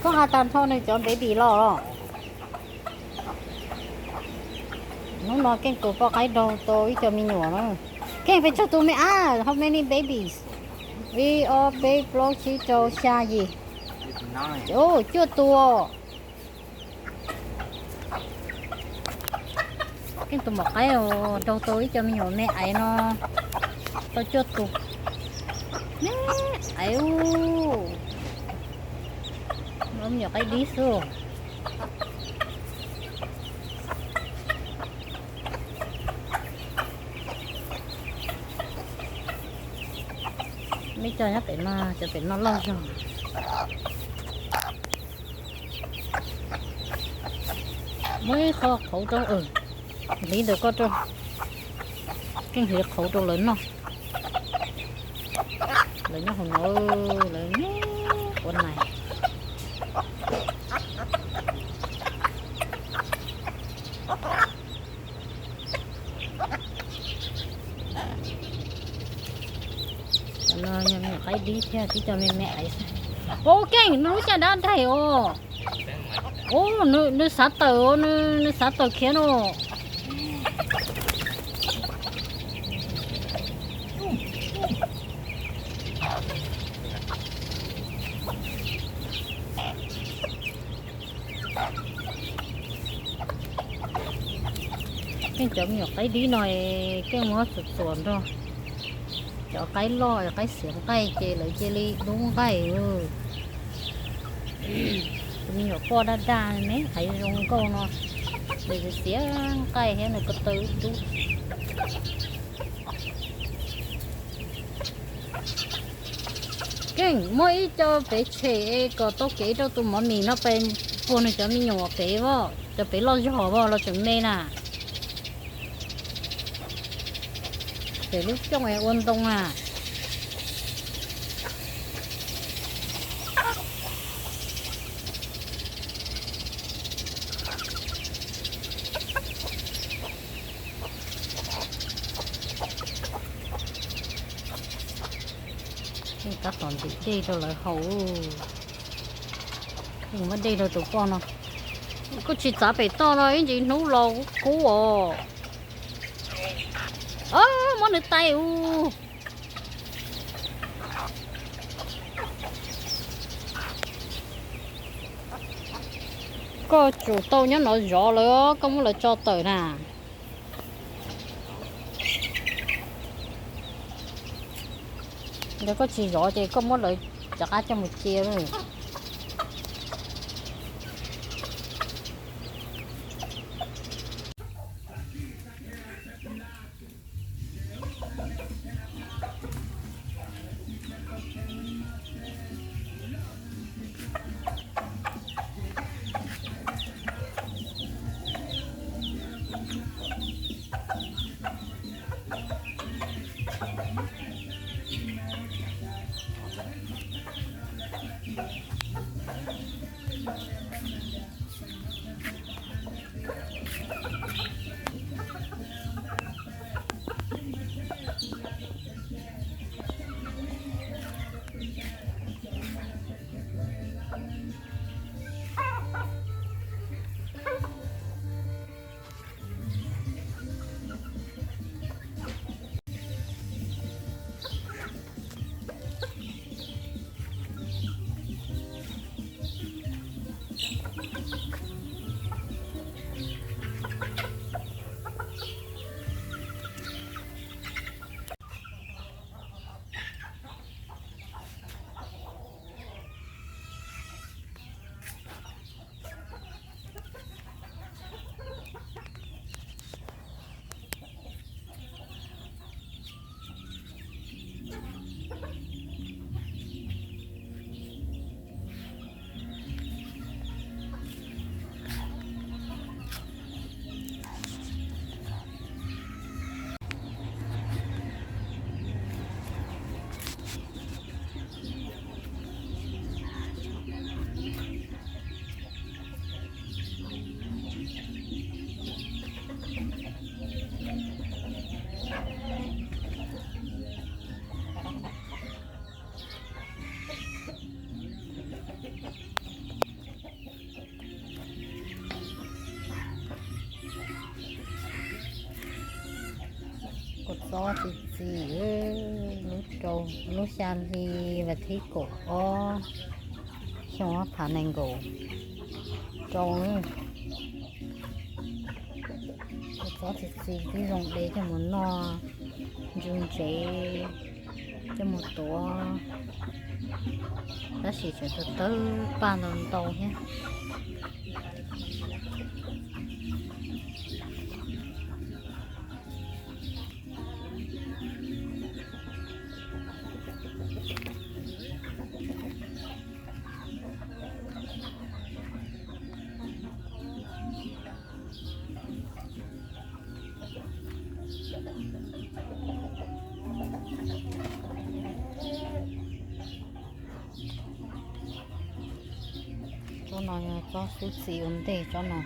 Koj has tag nrho nws cov baby los los. Hnub no Keej tus poj qaib raug tau ib co me nyuam na. Keej, pes tsawg tus me ab? How many babies? Ib, ob, peb, plaub, tsib, rau, xya, yim. Cuaj tus. Keej tus maum qaib raug tau ib co me nyuam me aiv no tau cuaj tus. Me aiv ub, me nyuam qaib dib xwb. Meb cov nyob pem no, cov pem no loj zog. Muab ib qho qhauv rau, hliv ntawm ko rau, Keej hliv qhauv rau lawv noj. Lawv nyob hauv no, lawv me quav nais. Cov no yog me nyuam qaib dib thiab, tib co me me aiv xwb. Ua Keej, nws lub xya dab daig os. Ua, nws xav tawm, nws xav tawm khiav no. Keej cov me nyuam qaib dib no, Keej muab txuas txuas nrog cov qaib loj, qaib xiav nqaij ces lawv cia li dub nqaij. Tus me nyuam poj daj daj me aiv zoo nkauj no, lawv xiav nqaij thiab nws ko taw dub. Keej muab ib co pem tshem es kom tau kev rau tus mov mis no pes puag nws cov me nyuam pem, cov pem loj zog los tseem me na. Pem lub cooj es ua ntoo na. Tab tom ntim dej rau lawv haus. Muab dej rau tus poj no. Koj tsis txav pem toj no ib ntsis hnub los kub os. Muab nws tais ub. Koj tsum tau nyob no zov lawv, koj muab lawv tso tawm na. Yog koj tsis zov ces koj muab lawv rov qab coj mus cia lawm. Txob txi txiv, lub rau, lub xya hli vas thib kaum ob xyoo ob phav nees nkaum rau. Txob txi txiv twb zoo de coj mus noj ntsu ntsev, coj mus tuav, tab sis tseem tawg tawg paj ntau ntau thiab. Tsob no yog tsob xub txi ua ntej, tsob no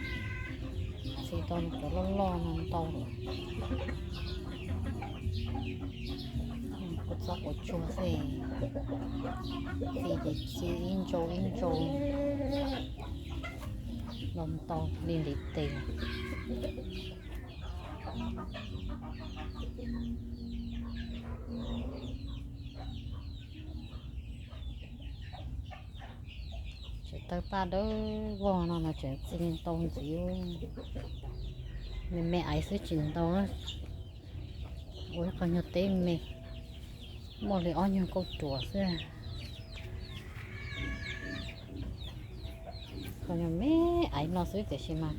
txi tau cov loj loj no ntau. Kua txob quav tsuag xwb, txi ces txi ib ntsau ib ntsau los ntau li ntiv tes. Tseem tawg paj dawb vog no mas tseem txi ntau ntxiv. Me me aiv xwb tsis ntau, ua ib qho nyuag teb me, muaj li ob nyuag kauj ruam xwb. Qhov nyuag me aiv no xwb tiam sis mas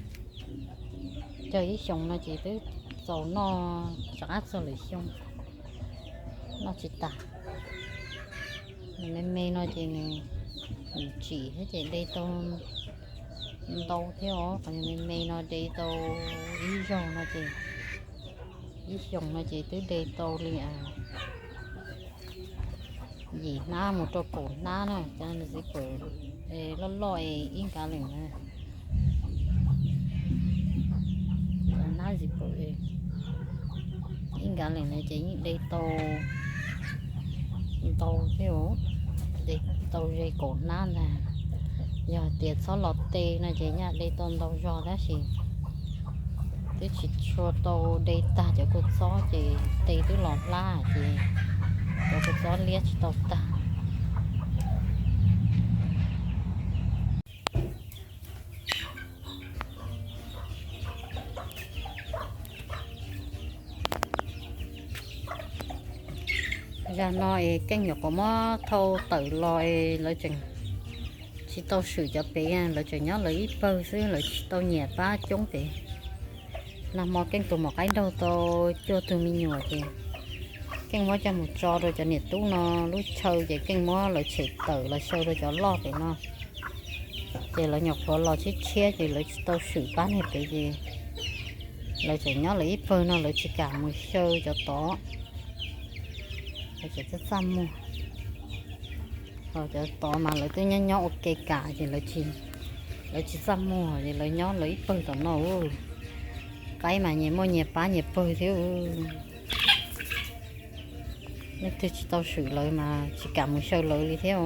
cog ib xyoos no ces twb txaus noj rov qab txog lwm xyoo, noj tsis tas. Nws me me no ces nws tsim thiab ces de tau ntau thiab os. Qhov nyuag me me no de tau ib zaug no ces, ib xyoos no ces twb de tau li yim hnab mus rau kaum hnab na, cov zipper loj loj es ib nkav lees na. Hnab zipper ib nkav lees na ces yeej de tau ntau thiab, de tau ze kaum hnab ntag. Yog tias txhob los te no ces nyaj de tau ntau zog tab sis twb tsis tshua tau de tag cov kua txob ces te twb los hlab ces cov kua txob liab tsis tau tag. Zag no es Keej nyuam qhuav muab thau tawm los es lawv tseem tsis tau swm cov pem, lawv tseem nyob lawv ib pawg xwb, lawv tsis tau nyiam pab coob pem. Nag hmo Keej tus maum qaib nraug tau cuaj tug me nyuam ces Keej muab coj mus tso rau cov niam tub no lub chaw ces Keej muab lawv tshem tawm los xyaw rau cov loj pem no. Ces lawv nyuam qhuav los tshiab tshiab ces lawv tsis tau swm pab niag pem ces lawv tseem nyob lawv ib pawg no, lawv tsis kam mus xyaw cov tod. Lawv tseem txaj txaj muag. Ho cov tod mas lawv twb nyob nyob ua ke kam ces lawv tsis txaj muag ces lawv nyob lawv ib pawg tom no. Qaib mas nyias muaj nyias pab nyias pawg thiab. Leej twg tsis tau swm lawv mas tsis kam mus xyaw lawv li thiab.